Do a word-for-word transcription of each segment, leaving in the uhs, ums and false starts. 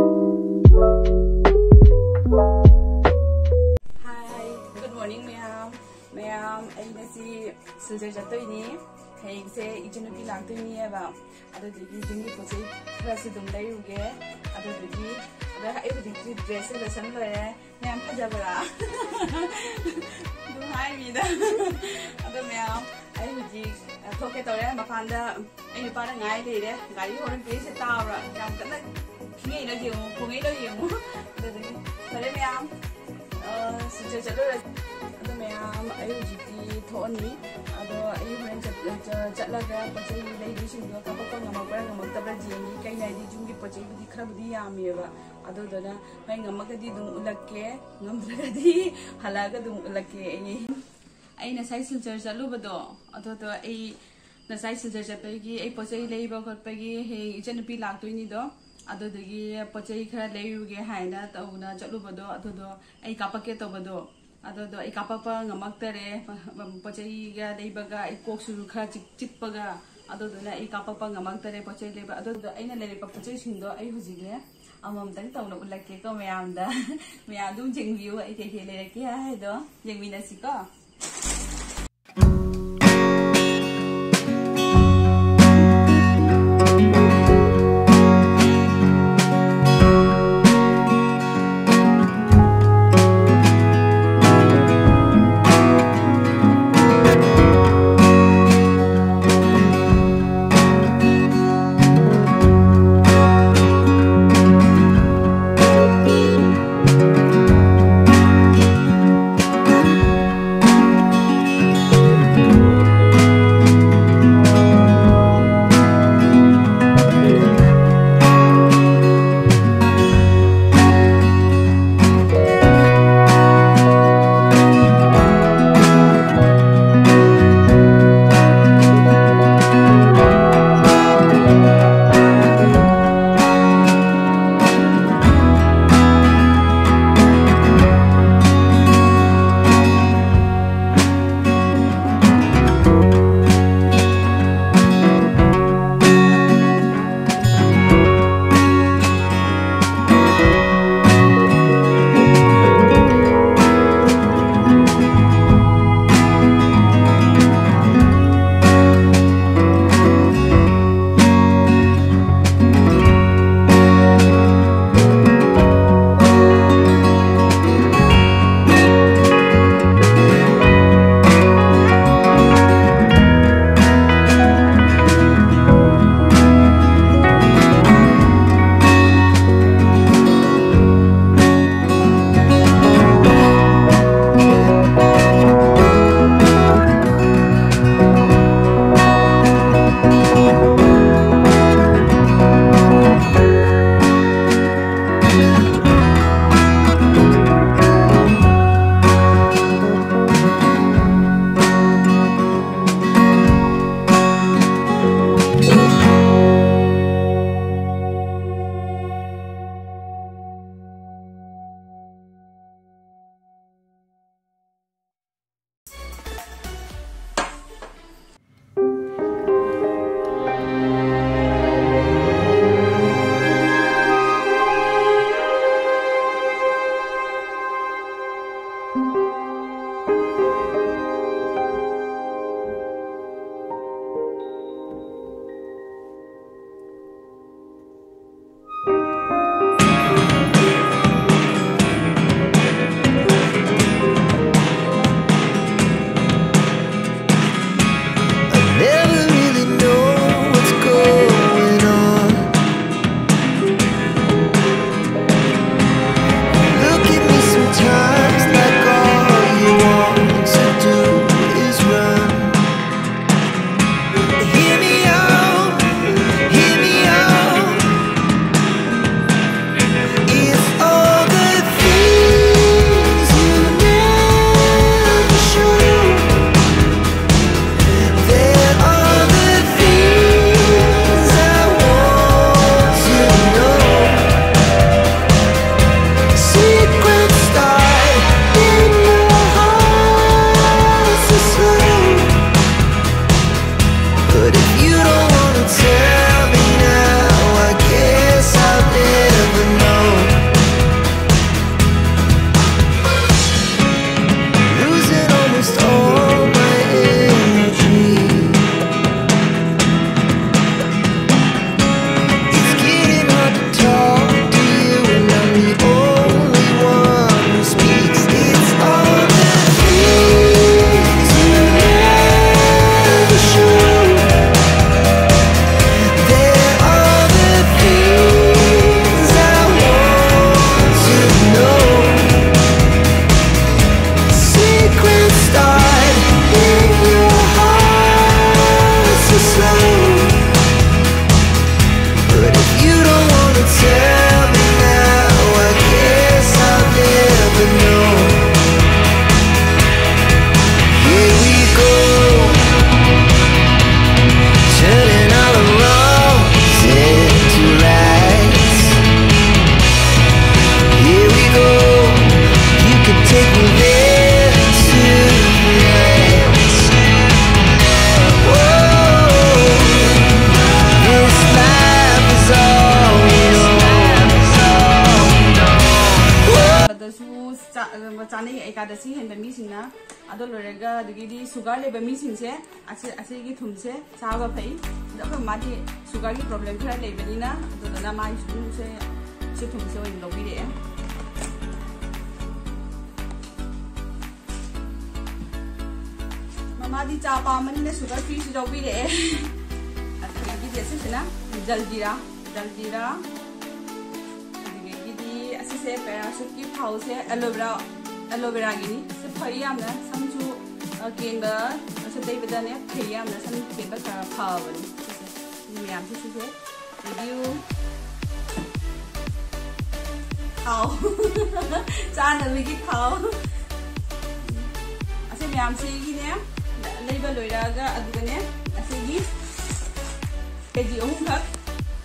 Hi, good morning, ꯃꯌꯥꯝ꯫ ꯃꯌꯥꯝ, ꯑꯩ ꯉꯁꯤ ꯁꯤꯜꯆꯔ ꯆꯠꯇꯣꯏꯅꯤ꯫ ꯍꯌꯦꯡꯁꯦ ꯏꯆꯟꯅꯨꯄꯤ ꯂꯥꯛꯇꯣꯏꯅꯦꯕ꯫ ꯑꯗꯨꯗꯨꯒꯤ ꯌꯨꯝꯒꯤ ꯄꯣꯠ ꯆꯩ ꯈꯔꯁꯨ ꯑꯗꯨꯝ ꯂꯩꯔꯨꯒꯦ꯫ ꯑꯗꯨꯗꯨꯒꯤ, ꯑꯗ ꯑꯩ ꯍꯧꯖꯤꯛꯇꯤ dress ꯁꯦ ꯂꯣꯏꯁꯟ ꯂꯣꯏꯔꯦ꯫ ꯃꯌꯥꯝ ꯐꯖꯕ꯭ꯔꯥ? ꯑꯗꯨꯝ ꯍꯥꯏꯔꯤꯗ꯫ ꯑꯗꯣ ꯃꯌꯥꯝ, ꯑꯩ ꯍꯧꯖꯤꯛ, ꯑ, ꯊꯣꯛꯀꯦ ꯇꯧꯔꯦ꯫ ꯃꯄꯥꯟꯗ ꯑꯩ ꯅꯨꯄꯥꯅ ꯉꯥꯏ ꯂꯩꯔꯦ꯫ ꯒꯥꯔꯤ horn ꯄꯤꯔꯤꯁꯦ ꯇꯥꯕ꯭ꯔꯥ? ꯌꯥꯝ ꯀꯟꯅ ꯈꯤꯉꯩꯔ ꯌꯦꯡꯉꯨ, ꯈꯣꯡꯉꯩꯔ ꯌꯦꯡꯉꯨ꯫ ꯑꯗꯨꯗꯒꯤ ꯐꯔꯦ ꯃꯌꯥꯝ, ꯑ, ꯁꯤꯜꯆꯔ ꯆꯠꯂꯨꯔꯁꯤ꯫ ꯑꯗꯣ ꯃꯌꯥꯝ, ꯑꯩ ꯍꯧꯖꯤꯛꯇꯤ ꯊꯣꯛꯑꯅꯤ꯫ ꯑꯗꯣ ꯑꯩ ꯍꯣꯔꯦꯟ ꯆꯠ-, ꯆ-, ꯆꯠꯂꯒ ꯄꯣꯠ ꯆꯩ ꯂꯩꯕꯁꯤꯡꯗꯣ ꯀꯥꯄꯛꯄ ꯉꯝꯃꯛꯄ꯭ꯔꯥ ꯉꯝꯃꯛꯇꯕ꯭ꯔꯥ ꯌꯦꯡꯒꯦ꯫ ꯀꯩꯅꯣ ꯍꯥꯏꯗꯤ ꯌꯨꯝꯒꯤ ꯄꯣꯠ ꯆꯩꯕꯨꯗꯤ ꯈꯔꯕꯨꯗꯤ ꯌꯥꯝꯃꯦꯕ꯫ ꯑꯗꯨꯗꯨꯅ ꯍꯣꯏ, ꯉꯝꯃꯒꯗꯤ ꯑꯗꯨꯝ ꯎꯠꯂꯛꯀꯦ, ꯉꯝꯗ꯭ꯔꯒꯗꯤ ꯍꯜꯂꯛꯑꯒ ꯑꯗꯨꯝ ꯎꯠꯂꯛꯀꯦ ꯑꯩ꯫ ꯑꯩ ꯉꯁꯥꯏ ꯁꯤꯜꯆꯔ ꯆꯠꯂꯨꯕꯗꯣ, ꯑꯗꯨꯗꯣ ꯑꯩ ꯉꯁꯥꯏ ꯁꯤꯜꯆꯔ ꯆꯠꯄꯒꯤ ꯑꯩ ꯄꯣꯠ ꯆꯩ ꯂꯩꯕ ꯈꯣꯠꯄꯒꯤ ꯍꯌꯦꯡ ꯏꯆꯟꯅꯨꯄꯤ ꯂꯥꯛꯇꯣꯏꯅꯤꯗꯣ, ꯑꯗꯨꯗꯨꯒꯤ ꯄꯣꯠ ꯆꯩ ꯈꯔ ꯂꯩꯔꯨꯒꯦ ꯍꯥꯏꯅ ꯇꯧꯅ ꯆꯠꯂꯨꯕꯗꯣ, ꯑꯗꯨꯗꯣ ꯑꯩ ꯀꯥꯄꯛꯀꯦ ꯇꯧꯕꯗꯣ, ꯑꯗꯨꯗꯣ ꯑꯩ ꯀꯥꯄꯛꯄ ꯉꯝꯃꯛꯇꯔꯦ꯫ ꯄꯣꯠ ꯆꯩꯒ ꯂꯩꯕꯒ ꯑꯩ ꯀꯣꯛꯁꯨ ꯈꯔ ꯆꯤꯛ-, ꯆꯤꯛꯄꯒ, ꯑꯗꯨꯗꯨꯅ ꯑꯩ ꯀꯥꯄꯛꯄ ꯉꯝꯃꯛꯇꯔꯦ ꯄꯣꯠ ꯆꯩ ꯂꯩꯕ꯫ ꯑꯗꯨꯗꯣ ꯑꯩꯅ ꯂꯩꯔꯛꯄ ꯄꯣꯠ ꯆꯩꯁꯤꯡꯗꯣ ꯑꯩ ꯍꯧꯖꯤꯛꯅꯦ ꯑꯃꯃꯝꯇꯪ ꯇꯧꯅ ꯎꯠꯂꯛꯀꯦꯀꯣ ꯃꯌꯥꯝꯗ꯫ ꯃꯌꯥꯝ ꯑꯗꯨꯝ ꯌꯦꯡꯕꯤꯌꯨ ꯑꯩ ꯀꯩꯀꯩ ꯂꯩꯔꯛꯀꯦ ꯍꯥꯏꯗꯣ꯫ ꯌꯦꯡꯃꯤꯟꯅꯁꯤꯀꯣ꯫ ꯑꯗꯨꯝ ꯆꯥꯅꯩ ꯑꯦꯀꯥꯗꯁꯤ ꯍꯦꯟꯕ ꯃꯤꯁꯤꯡꯅ꯫ ꯑꯗꯨ ꯂꯣꯏꯔꯒ ꯑꯗꯒꯤꯗꯤ ꯁꯨꯒꯔ ꯂꯩꯕ ꯃꯤꯁꯤꯡꯁꯦ ꯑꯁꯤ, ꯑꯁꯤꯒꯤ ꯊꯨꯝꯁꯦ ꯆꯥꯕ ꯐꯩ꯫ ꯑꯗꯣ ꯑꯩꯈꯣꯏ ꯃꯥꯗꯤ ꯁꯨꯒꯔꯒꯤ ꯄ꯭ꯔꯣꯕ꯭ꯂꯦꯝ ꯈꯔ ꯂꯩꯕꯅꯤꯅ, ꯑꯗꯨꯗꯨꯅ ꯃꯥꯒꯤ ꯁꯨꯒꯔꯁꯦ ꯁꯤ ꯊꯨꯝꯁꯦ ꯑꯣꯏꯅ ꯂꯧꯕꯤꯔꯛꯑꯦ꯫ ꯃꯃꯥꯗꯤ ꯆꯥ ꯄꯥꯝꯕꯅꯤꯅ ꯁꯨꯒꯔ ꯐ꯭ꯔꯤꯁꯨ ꯂꯧꯕꯤꯔꯛꯑꯦ꯫ ꯑꯗꯨꯗꯒꯤꯗꯤ ꯑꯁꯤꯁꯤꯅ ꯖꯜꯖꯤꯔꯥ, ꯖꯜꯖꯤꯔꯥ꯫ ꯑꯗꯨꯗꯒꯤꯗꯤ ꯑꯁꯤꯁꯦ ꯄꯦꯔꯥꯁꯨꯠꯀꯤ ꯊꯥꯎꯁꯦ ꯑꯦꯂꯣꯚꯦꯔꯥ, ꯑꯦꯂꯣꯚꯦꯔꯥꯒꯤꯅꯤ꯫ ꯁꯤ ꯐꯩ ꯌꯥꯝꯅ, ꯁꯝꯁꯨ, ꯑ, ꯀꯦꯟꯕ, ꯁꯝ ꯇꯩꯕꯗꯅꯦ ꯐꯩ ꯌꯥꯝꯅ, ꯁꯝ ꯀꯦꯟꯕ ꯈꯔ ꯐꯕꯅꯤ꯫ ꯁꯤꯁꯦ, ꯁꯤ ꯃꯌꯥꯝꯁꯦ ꯁꯤꯁꯦ ꯔꯤꯚꯤꯌꯨ꯫ ꯊꯥꯎ꯫ ꯆꯥꯅꯕꯒꯤ ꯊꯥꯎ꯫ ꯑꯁꯤ ꯃꯌꯥꯝꯁꯤꯒꯤꯅꯦ, ꯂꯩꯕ ꯂꯣꯏꯔꯛꯑꯒ ꯑꯗꯨꯒꯅꯦ, ꯑꯁꯤꯒꯤ ꯀꯦ ꯖꯤ ꯑꯍꯨꯝꯈꯛ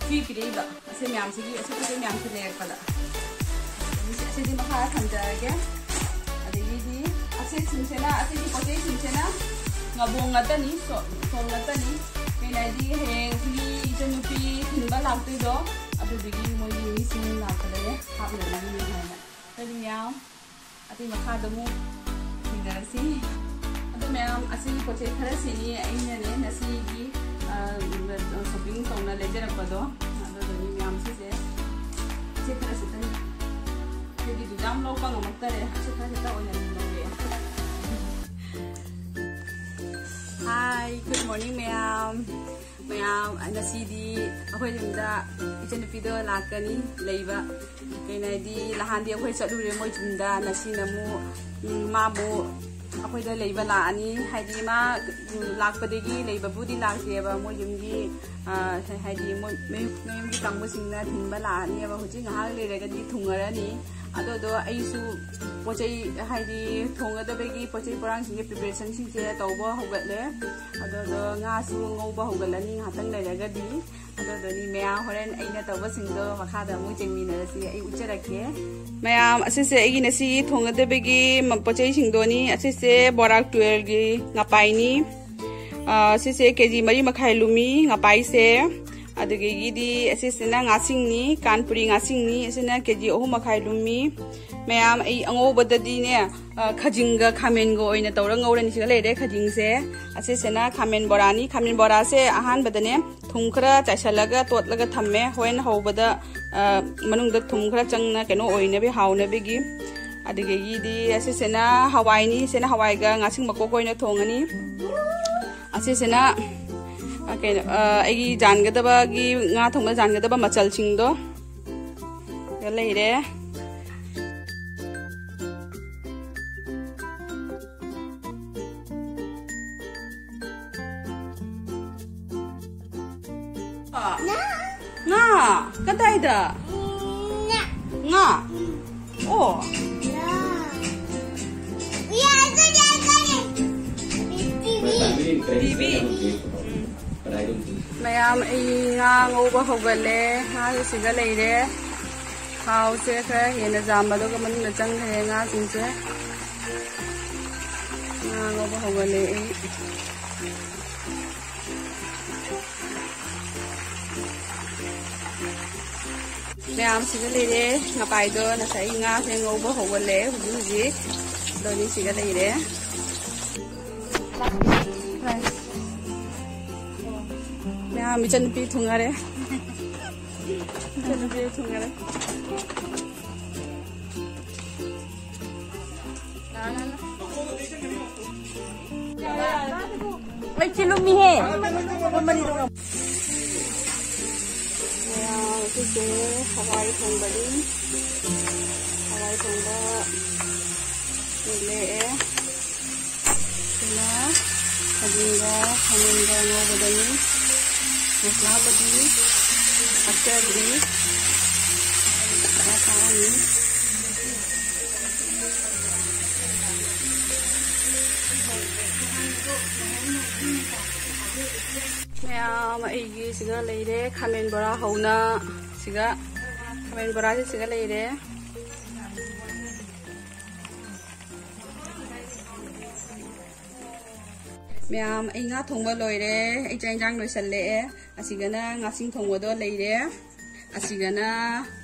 ꯐ꯭ꯔꯤ ꯄꯤꯔꯛꯏꯕ꯫ ꯑꯁꯤ ꯃꯌꯥꯝꯁꯤꯒꯤ, ꯑꯁꯤ ꯄꯣꯠ ꯆꯩ ꯃꯌꯥꯝꯁꯤ ꯂꯩꯔꯛꯄꯗ꯫ ꯑꯁꯤꯗꯤ ꯃꯈꯥ ꯊꯝꯖꯔꯒꯦ꯫ ꯑꯗꯒꯤꯗꯤ ꯑꯁꯤꯁꯤꯡꯁꯤꯅ, ꯑꯁꯤꯒꯤ ꯄꯣꯠ ꯆꯩꯁꯤꯡꯁꯤꯅ ꯉꯕꯣꯡ ꯉꯥꯛꯇꯅꯤ, ꯁꯣ-, ꯁꯣꯝ ꯉꯥꯛꯇꯅꯤ꯫ ꯀꯩꯅꯣ ꯍꯥꯏꯗꯤ ꯍꯌꯦꯡ ꯑꯩꯈꯣꯏꯒꯤ ꯏꯆꯟꯅꯨꯄꯤ ꯊꯤꯟꯕ ꯂꯥꯛꯇꯣꯏꯗꯣ, ꯑꯗꯨꯗꯨꯒꯤ ꯃꯣꯏꯒꯤ ꯃꯤꯁꯤꯡ ꯂꯥꯛꯄꯗꯅꯦ ꯍꯥꯞꯅꯕꯒꯤꯅꯤ ꯍꯥꯏꯅ꯫ ꯑꯗꯨꯗꯤ ꯃꯌꯥꯝ ꯑꯇꯩ ꯃꯈꯥꯗ ꯑꯃꯨꯛ ꯊꯦꯡꯅꯔꯁꯤ꯫ ꯑꯗꯣ ꯃꯌꯥꯝ, ꯑꯁꯤꯒꯤ ꯄꯣꯠ ꯆꯩ ꯈꯔꯁꯤꯅꯤ ꯑꯩꯅꯅꯦ ꯉꯁꯤꯒꯤ, ꯑ, ꯁꯣꯄꯤꯡ ꯇꯧꯅ ꯂꯩꯖꯔꯛꯄꯗꯣ꯫ ꯑꯗꯨꯗꯨꯒꯤ ꯃꯌꯥꯝ ꯁꯤꯁꯦ, ꯁꯤ ꯈꯔꯁꯤꯇꯅꯤ꯫ ꯑꯩꯈꯣꯏꯒꯤꯗꯨ ꯌꯥꯝ ꯂꯧꯕ ꯉꯝꯃꯛꯇꯔꯦ꯫ ꯑꯁꯤ ꯈꯔꯁꯤꯇ ꯑꯣꯏꯅ ꯑꯗꯨꯝ ꯂꯧꯔꯦ꯫ Hi, good morning, ꯃꯌꯥꯝ꯫ ꯃꯌꯥꯝ, ꯉꯁꯤꯗꯤ ꯑꯩꯈꯣꯏ ꯌꯨꯝꯗ ꯏꯆꯟꯅꯨꯄꯤꯗꯣ ꯂꯥꯛꯀꯅꯤ ꯂꯩꯕ꯫ ꯀꯩꯅꯣ ꯍꯥꯏꯗꯤ, ꯅꯍꯥꯟꯗꯤ ꯑꯩꯈꯣꯏ ꯆꯠꯂꯨꯔꯦ ꯃꯣꯏ ꯌꯨꯝꯗ, ꯉꯁꯤꯅ ꯑꯃꯨꯛ, ꯎꯝ, ꯃꯥꯕꯨ ꯑꯩꯈꯣꯏꯗ ꯂꯩꯕ ꯂꯥꯛꯑꯅꯤ꯫ ꯍꯥꯏꯗꯤ, ꯃꯥ, ꯎꯝ, ꯂꯥꯛꯄꯗꯒꯤ ꯂꯩꯕꯕꯨꯗꯤ ꯂꯥꯛꯇꯦꯕ, ꯃꯣꯏ ꯌꯨꯝꯒꯤ, ꯑ, ꯍꯥꯏꯗꯤ, ꯃꯣꯏ ꯃꯌꯨꯝ-, ꯃꯌꯨꯝꯒꯤ ꯀꯥꯡꯕꯨꯁꯤꯡꯅ ꯊꯤꯟꯕ ꯂꯥꯛꯑꯅꯦꯕ꯫ ꯍꯧꯖꯤꯛ ꯉꯥꯏꯍꯥꯛ ꯂꯩꯔꯒꯗꯤ ꯊꯨꯡꯉꯔꯅꯤ꯫ ꯑꯗꯨꯗꯣ ꯑꯩꯁꯨ ꯄꯣꯠ ꯆꯩ, ꯍꯥꯏꯗꯤ, ꯊꯣꯡꯒꯗꯕꯒꯤ ꯄꯣꯠ ꯆꯩ ꯄꯣꯔꯥꯡꯁꯤꯡꯁꯦ, ꯄ꯭ꯔꯤꯄꯦꯔꯦꯁꯟꯁꯤꯡꯁꯦ ꯇꯧꯕ ꯍꯧꯒꯠꯂꯦ꯫ ꯑꯗꯨꯗꯣ ꯉꯥꯁꯨ ꯉꯧꯕ ꯍꯧꯒꯠꯂꯅꯤ ꯉꯥꯏꯍꯥꯛꯇꯪ ꯂꯩꯔꯒꯗꯤ꯫ ꯑꯗꯨꯗꯨꯅꯤ ꯃꯌꯥꯝ, ꯍꯣꯔꯦꯟ ꯑꯩꯅ ꯇꯧꯕꯁꯤꯡꯗꯣ ꯃꯈꯥꯗ ꯑꯃꯨꯛ ꯌꯦꯡꯃꯤꯟꯅꯔꯁꯤ, ꯑꯩ ꯎꯠꯆꯔꯛꯀꯦ꯫ ꯃꯌꯥꯝ, ꯑꯁꯤꯁꯦ ꯑꯩꯒꯤ ꯉꯁꯤꯒꯤ ꯊꯣꯡꯒꯗꯕꯒꯤ ꯃ-, ꯄꯣꯠ ꯆꯩꯁꯤꯡꯗꯣꯅꯤ꯫ ꯑꯁꯤꯁꯦ ꯕꯣꯔꯥꯛ ꯇꯨꯋꯦꯜꯒꯤ ꯉꯄꯥꯏꯅꯤ꯫ ꯑ, ꯁꯤꯁꯦ ꯀꯦ ꯖꯤ ꯃꯔꯤ ꯃꯈꯥꯏ ꯂꯨꯝꯃꯤ ꯉꯄꯥꯏꯁꯦ꯫ ꯑꯗꯨꯗꯒꯤꯗꯤ ꯑꯁꯤꯁꯤꯅ ꯉꯥꯁꯤꯡꯅꯤ, ꯀꯥꯟꯄꯨꯔꯤ ꯉꯥꯁꯤꯡꯅꯤ꯫ ꯑꯁꯤꯅ ꯀꯦ ꯖꯤ ꯑꯍꯨꯝ ꯃꯈꯥꯏ ꯂꯨꯝꯃꯤ꯫ ꯃꯌꯥꯝ, ꯑꯩ ꯑꯉꯧꯕꯗꯗꯤꯅꯦ, ꯑ, ꯈꯥꯖꯤꯡꯒ ꯈꯥꯃꯦꯟꯒ ꯑꯣꯏꯅ ꯇꯧꯔ ꯉꯧꯔꯅꯤ꯫ ꯁꯤꯒ ꯂꯩꯔꯦ ꯈꯥꯖꯤꯡꯁꯦ꯫ ꯑꯁꯤꯁꯤꯅ ꯈꯥꯃꯦꯟ ꯕꯣꯔꯥꯅꯤ꯫ ꯈꯥꯃꯦꯟ ꯕꯣꯔꯥꯁꯦ ꯑꯍꯥꯟꯕꯗꯅꯦ ꯊꯨꯝ ꯈꯔ ꯆꯥꯏꯁꯤꯜꯂꯒ ꯇꯣꯠꯂꯒ ꯊꯝꯃꯦ꯫ ꯍꯣꯔꯦꯟ ꯍꯧꯕꯗ, ꯑ, ꯃꯅꯨꯡꯗ ꯊꯨꯝ ꯈꯔ ꯆꯪꯅ ꯀꯩꯅꯣ ꯑꯣꯏꯅꯕꯤ, ꯍꯥꯎꯅꯕꯤꯒꯤ꯫ ꯑꯗꯨꯗꯒꯤꯗꯤ ꯑꯁꯤꯁꯤꯅ ꯍꯋꯥꯏꯅꯤ꯫ ꯁꯤꯅ ꯍꯋꯥꯏꯒ ꯉꯥꯁꯤꯡ ꯃꯀꯣꯛ ꯑꯣꯏꯅ ꯊꯣꯡꯉꯅꯤ꯫ ꯑꯁꯤꯁꯤꯅ, ꯑ, ꯀꯩꯅꯣ, ꯑ, ꯑꯩꯒꯤ ꯌꯥꯟꯒꯗꯕꯒꯤ, ꯉꯥ ꯊꯣꯡꯕ ꯌꯥꯟꯒꯗꯕ ꯃꯆꯜꯁꯤꯡꯗꯣ ꯂꯩꯔꯦ꯫ ꯉꯥ? ꯀꯗꯥꯏꯗ? ꯉꯥ? ꯑꯣ꯫ ꯕꯤꯕꯤ꯫ ꯎꯝ꯫ ꯃꯌꯥꯝ, ꯑꯩ ꯉꯥ ꯉꯧꯕ ꯍꯧꯒꯠꯂꯦ꯫ ꯉꯥꯁꯦ ꯁꯤꯗ ꯂꯩꯔꯦ꯫ ꯊꯥꯎꯁꯦ ꯈꯔ ꯍꯦꯟꯅ ꯆꯥꯝꯕ, ꯑꯗꯨꯒ ꯃꯅꯨꯡꯗ ꯆꯪꯈ꯭ꯔꯦ ꯉꯥꯁꯤꯡꯁꯦ꯫ ꯉꯥ ꯉꯧꯕ ꯍꯧꯒꯠꯂꯦ ꯑꯩ꯫ ꯃꯌꯥꯝꯁꯤꯗ ꯂꯩꯔꯦ꯫ ꯉꯄꯥꯏꯗꯣ ꯉꯁꯥꯏ ꯉꯥꯁꯦ ꯉꯧꯕ ꯍꯧꯒꯠꯂꯦ ꯍꯧꯖꯤꯛ ꯍꯧꯖꯤꯛ꯫ ꯑꯗꯣ ꯑꯅꯤꯁꯤꯒ ꯂꯩꯔꯦ꯫ ꯃꯌꯥꯝ, ꯏꯆꯟꯅꯨꯄꯤ ꯊꯨꯡꯉꯔꯦ꯫ ꯏꯆꯟꯅꯨꯄꯤ ꯊꯨꯡꯉꯔꯦ꯫ ꯑꯩ ꯆꯤꯜꯂꯨꯝꯃꯤꯍꯦ꯫ ꯃꯌꯥꯝ, ꯁꯤꯁꯦ ꯍꯋꯥꯏ ꯊꯣꯡꯕꯅꯤ꯫ ꯍꯋꯥꯏ ꯊꯣꯡꯕ ꯃꯨꯜꯂꯛꯑꯦ꯫ ꯁꯤꯅ ꯈꯥꯖꯤꯡꯒ ꯈꯥꯃꯦꯟꯒ ꯉꯧꯕꯗꯅꯤ꯫ ꯃꯁꯂꯥꯕꯨꯗꯤ ꯍꯥꯞꯆꯗ꯭ꯔꯤ꯫ ꯈꯔ ꯊꯥꯛꯑꯅꯤ꯫ ꯃꯌꯥꯝ, ꯑꯩꯒꯤ ꯁꯤꯒ ꯂꯩꯔꯦ ꯈꯥꯃꯦꯟ ꯕꯣꯔꯥ ꯍꯧꯅ꯫ ꯁꯤꯒ ꯈꯥꯃꯦꯟ ꯕꯣꯔꯥꯁꯦ ꯁꯤꯒ ꯂꯩꯔꯦ꯫ ꯃꯌꯥꯝ, ꯑꯩ ꯉꯥ ꯊꯣꯡꯕ ꯂꯣꯏꯔꯦ꯫ ꯑꯩ ꯆꯥꯛ ꯏꯟꯖꯥꯡ ꯂꯣꯏꯁꯜꯂꯛꯑꯦ꯫ ꯑꯁꯤꯒꯅ ꯉꯥꯁꯤꯡ ꯊꯣꯡꯕꯗꯣ ꯂꯩꯔꯦ꯫ ꯑꯁꯤꯒꯅ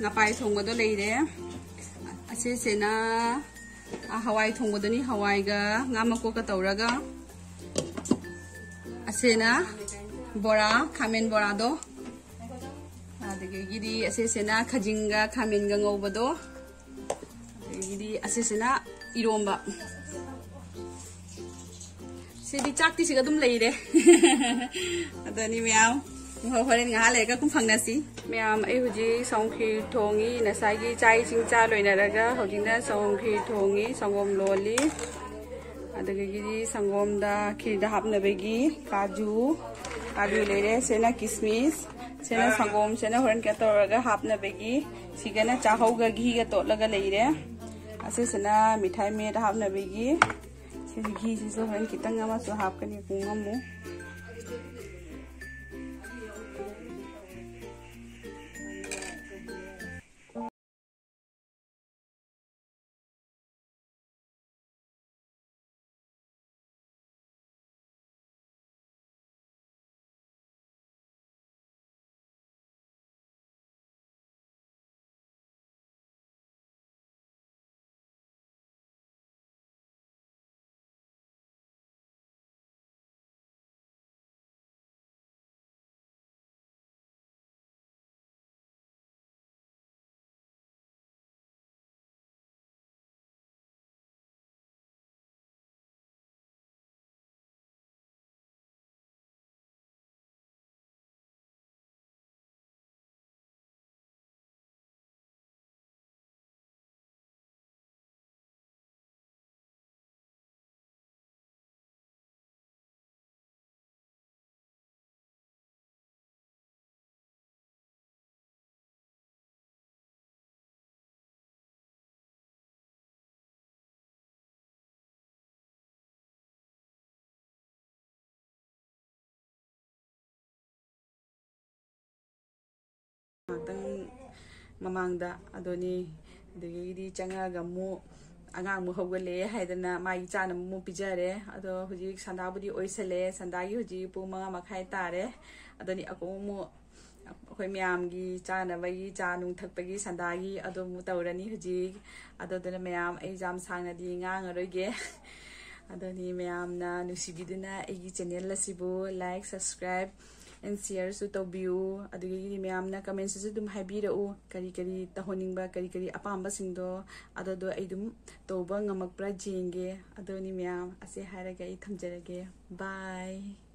ꯉꯄꯥꯏ ꯊꯣꯡꯕꯗꯣ ꯂꯩꯔꯦ꯫ ꯑꯁꯤꯁꯤꯅ, ꯑ, ꯍꯋꯥꯏ ꯊꯣꯡꯕꯗꯨꯅꯤ, ꯍꯋꯥꯏꯒ ꯉꯥ ꯃꯀꯣꯛꯀ ꯇꯧꯔꯒ꯫ ꯑꯁꯤꯅ ꯕꯣꯔꯥ, ꯈꯥꯃꯦꯟ ꯕꯣꯔꯥꯗꯣ꯫ ꯑꯗꯒꯤꯗꯤ ꯑꯁꯤꯁꯤꯅ ꯈꯥꯖꯤꯡꯒ ꯈꯥꯃꯦꯟꯒ ꯉꯧꯕꯗꯣ꯫ ꯑꯗꯒꯤꯗꯤ ꯑꯁꯤꯁꯤꯅ ꯏꯔꯣꯝꯕ꯫ ꯁꯤꯗꯤ ꯆꯥꯛꯇꯤ ꯁꯤꯒ ꯑꯗꯨꯝ ꯂꯩꯔꯦ꯫ ꯑꯗꯨꯅꯤ ꯃꯌꯥꯝ, ꯍꯣ-, ꯍꯣꯔꯦꯟ ꯉꯥꯏꯍꯥꯛ ꯂꯩꯔꯒ ꯑꯗꯨꯝ ꯐꯪꯅꯁꯤ꯫ ꯃꯌꯥꯝ, ꯑꯩ ꯍꯧꯖꯤꯛ ꯁꯪꯒꯣꯝ ꯈꯤꯔ ꯊꯣꯡꯉꯤ꯫ ꯉꯁꯥꯏꯒꯤ ꯆꯥꯛ ꯏꯁꯤꯡ ꯆꯥ ꯂꯣꯏꯅꯔꯒ ꯍꯧꯖꯤꯛꯅ ꯁꯪꯒꯣꯝ ꯈꯤꯔ ꯊꯣꯡꯉꯤ, ꯁꯪꯒꯣꯝ ꯂꯣꯜꯂꯤ꯫ ꯑꯗꯒꯤꯗꯤ ꯁꯪꯒꯣꯝꯗ, ꯈꯤꯔꯗ ꯍꯥꯞꯅꯕꯒꯤ ꯀꯥꯖꯨ, ꯀꯥꯖꯨ ꯂꯩꯔꯦ꯫ ꯁꯤꯅ ꯀꯤꯁꯃꯤꯁ, ꯁꯤꯅ ꯁꯪꯒꯣꯝ, ꯁꯤꯅ ꯍꯣꯔꯦꯟ ꯀꯩꯅꯣ ꯇꯧꯔꯒ ꯍꯥꯞꯅꯕꯒꯤ, ꯁꯤꯒꯅ ꯆꯥꯍꯧꯒ ꯘꯤꯒ ꯇꯣꯠꯂꯒ ꯂꯩꯔꯦ꯫ ꯑꯁꯤꯁꯤꯅ ꯃꯤꯊꯥꯏ ꯃꯦꯠ ꯍꯥꯞꯅꯕꯒꯤ꯫ ꯁꯤꯁꯤ ꯘꯤꯁꯤꯁꯨ ꯍꯣꯔꯦꯟ ꯈꯤꯇꯪ ꯑꯃꯁꯨ ꯍꯥꯞꯀꯅꯤ, ꯄꯨꯡ ꯑꯃꯃꯨꯛ꯫ ꯉꯥꯏꯍꯥꯛꯇꯪ ꯃꯃꯥꯡꯗ ꯑꯗꯨꯅꯤ꯫ ꯑꯗꯒꯤꯗꯤ ꯆꯪꯉꯛꯑꯒ ꯑꯃꯨꯛ ꯑꯉꯥꯡ ꯑꯃꯨꯛ ꯍꯧꯒꯠꯂꯛꯑꯦ ꯍꯥꯏꯗꯅ ꯃꯥꯒꯤ ꯆꯥꯅꯕ ꯑꯃꯨꯛ ꯄꯤꯖꯔꯦ꯫ ꯑꯗꯣ ꯍꯧꯖꯤꯛ ꯁꯟꯗꯥꯕꯨꯗꯤ ꯑꯣꯏꯁꯜꯂꯛꯑꯦ, ꯁꯟꯗꯥꯒꯤ ꯍꯧꯖꯤꯛ ꯄꯨꯡ ꯃꯉꯥ ꯃꯈꯥꯏ ꯇꯥꯔꯦ꯫ ꯑꯗꯨꯅꯤ ꯑꯀꯣꯡ ꯑꯃꯨꯛ ꯑꯩꯈꯣꯏ ꯃꯌꯥꯝꯒꯤ ꯆꯥꯅꯕꯒꯤ ꯆꯥ ꯅꯨꯡ ꯊꯛꯄꯒꯤ ꯁꯟꯗꯥꯒꯤ ꯑꯗꯨ ꯑꯃꯨꯛ ꯇꯧꯔꯅꯤ ꯍꯧꯖꯤꯛ꯫ ꯑꯗꯨꯗꯨꯅ ꯃꯌꯥꯝ ꯑꯩ ꯌꯥꯝ ꯁꯥꯡꯅꯗꯤ ꯉꯥꯡꯉꯔꯣꯏꯒꯦ꯫ ꯑꯗꯨꯅꯤ ꯃꯌꯥꯝꯅ ꯅꯨꯡꯁꯤꯕꯤꯗꯨꯅ ꯑꯩꯒꯤ ꯆꯦꯅꯦꯜ ꯑꯁꯤꯕꯨ like, subscribe and shareꯁꯨ ꯇꯧꯕꯤꯌꯨ꯫ ꯑꯗꯨꯗꯒꯤꯗꯤ ꯃꯌꯥꯝꯅ commentꯁꯤꯁꯨ ꯑꯗꯨꯝ ꯍꯥꯏꯕꯤꯔꯛꯎ, ꯀꯔꯤ ꯀꯔꯤ ꯇꯧꯍꯟꯅꯤꯡꯕ, ꯀꯔꯤ ꯀꯔꯤ ꯑꯄꯥꯝꯕꯁꯤꯡꯗꯣ ꯑꯗꯨꯗꯣ ꯑꯩ ꯑꯗꯨꯝ ꯇꯧꯕ ꯉꯝꯃꯛꯄ꯭ꯔꯥ ꯌꯦꯡꯒꯦ꯫ ꯑꯗꯨꯅꯤ ꯃꯌꯥꯝ, ꯑꯁꯤ ꯍꯥꯏꯔꯒ ꯑꯩ ꯊꯝꯖꯔꯒꯦ꯫ Bye꯫